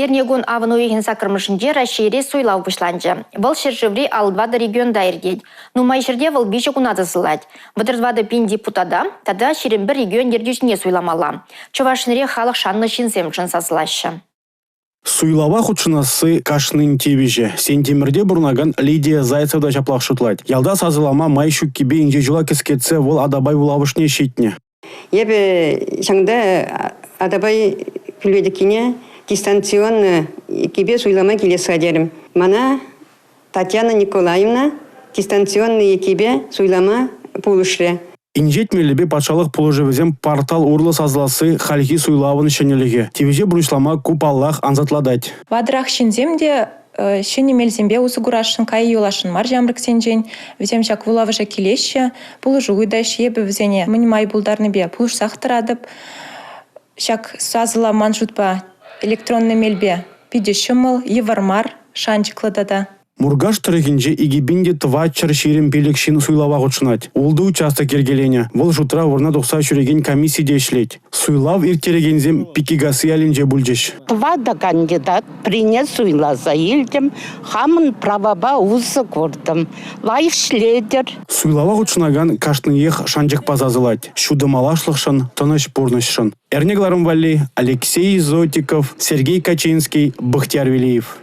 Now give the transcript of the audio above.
Эрнекун авӑн уйӑхӗн саккӑрмӗшӗнче Раҫҫейре суйлав пуҫланчӗ. Вӑл ҫӗршыври 54 регионта иртет. Нумай ҫӗрте вӑл виҫӗ куна тӑсӑлать. 34 пин депутата тата 21 регион ертӳҫине суйламалла. Чӑваш Енре халӑх шаннӑ ҫынсемшӗн сасӑлаҫҫӗ. Суйлава хутшӑнасси – кашнин тивӗҫӗ. Сентимӗрте пурӑнакан Лидия Зайцева та ҫаплах шутлать. Ялта сасӑлама май ҫуккипе инҫе ҫула кӗскетсе вӑл Атапай вулавӑшне ҫитнӗ. Эпӗ ҫакӑнта Атапай кӳлетӗккине дистанционно еккипе суйлама килес-ха терӗм. Мана Татьяна Николаевна дистанционно еккипе суйлама пулӑшрӗ. Инҫет мелӗпе патшалӑх пулӑшӑвӗсем портал урлӑ сасӑласси хальхи суйлавӑн ҫӗнӗлӗхӗ. Тивӗҫе пурнӑҫлама ку, паллах, ансатлатать. Ватӑрах ҫынсем те ҫӗнӗ мелсемпе усӑ курасшӑн, кая юласшӑн мар ҫамрӑксенчен. Вӗсем ҫак вулавӑша килеҫҫӗ, пулӑшу ыйтаҫҫӗ. Эпӗ вӗсене мӗн май пултарнипе пулӑшсах тӑратӑп. Ҫак сасӑлав ман шутпа электронлӑ мелпе питӗ ҫӑмӑл, йывӑр мар, шанчӑклӑ тата. Муркаш тӑрӑхӗнче 2425 ҫын суйлава хутшӑнать. Ултӑ участок йӗркеленӗ, вӑл шутра вырӑна тухса ҫӳрекен комисси те ӗҫлет. Суйлав ирттерекенсем Пиккикасси ялӗнче пулчӗҫ. Тӑватӑ кандидат пӗрне суйласа илтӗм, хамӑн правапа усӑ куртӑм. Лайӑх ӗҫлетӗр. Суйлава хутшӑнакан кашниех шанчӑкпа сасӑлать, ҫутӑ малашлӑхшӑн, тӑнӑҫ пурнӑҫшӑн. Эрне кӑларӑм валли Алексей Зотиков, Сергей Качинский, Бахтияр Велиев.